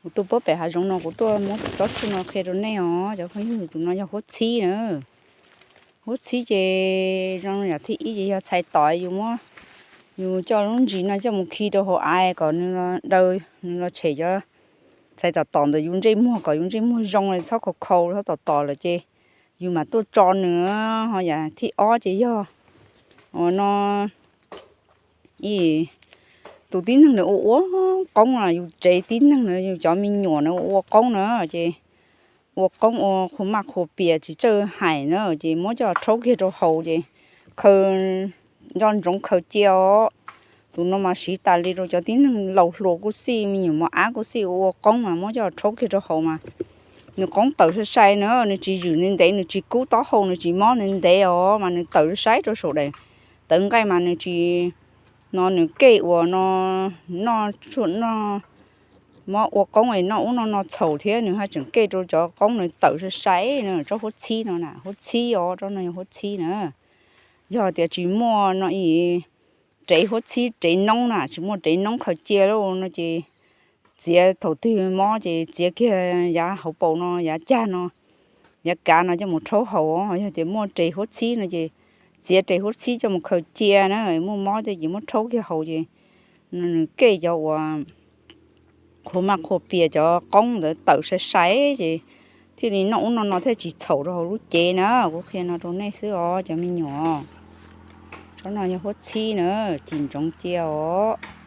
Kuv tuaj pem hav zoov no kuv tuaj muab tsob tshuaj no qhia rau nej os cov phooj ywg, tus no yog huab txhib na. Huab txhib ces zoo yam thib ib ces yog txhais tos, yus muab, yus coj lub ntsis no coj mus khi rau hauv av kom nws daw, nws los tshem cov txhais tos tom ntawm yus ntsej muag kom yus ntsej muag zoo, txhob khaus khaus txhob tom tom lawm ces yus mam tuaj tso nws. Ho yam thib ob ces yog ua no, tus tib neeg nws ua ua qoob no, yus tsev tib neeg na, yus cov me nyuam na ua qoob na, ces ua qoob ua qhua maj qhua pias tsis txawj hais na, ces muab coj rhaub kiag rau haus ces khaws nco ntsoov khaws cia os. Tus no mas siv tas li rau cov tib neeg laus hluas kuj xij, me nyuam mos ab kuj xij, ua qoob mas muab coj rhaub kiag rau haus mas nws qoob tawm sai sai na, nws tsis zwm ntev ntev, nws tsis kub taub hau, nws tsis mob ntev ntev os, mas nws tawm sai sai rau saum daim tawv nqaij mas nws tsis, no nws kej uas no noj, noj, mob ua qoob es noj ub noj no txhaum thiab, nws haj tseem kej rau cov qoob nws tawm sai sai na. Tsob huab txhib no na, huab txhib os, tsob no yog huab txhib na. Yog tias tsis muaj no, rev huab txhib rev noob na, tsis muaj rev noob khaws cia lauj no ces txiav thaum twg mob ces txiav kiag yav hauv paus no, yav cag no, yav kav no coj mus rhaub haus. Yog tias muaj rev huab txhib no ces txiav rev huab txhib coj mus khaws cia na, muaj mob tej ces muab rhaub kiag haus ces nws kej cov uas qhua maj qhua pias cov qoob ntawd tawm sai sai ces thiaj li noj ub noj no thiaj tsis txhaum rau hauv lub cev na. Kuv qhia no rau nej xwb os cov me nyuam. Tsob no yog huab txhib na, cim ntsoov cia os.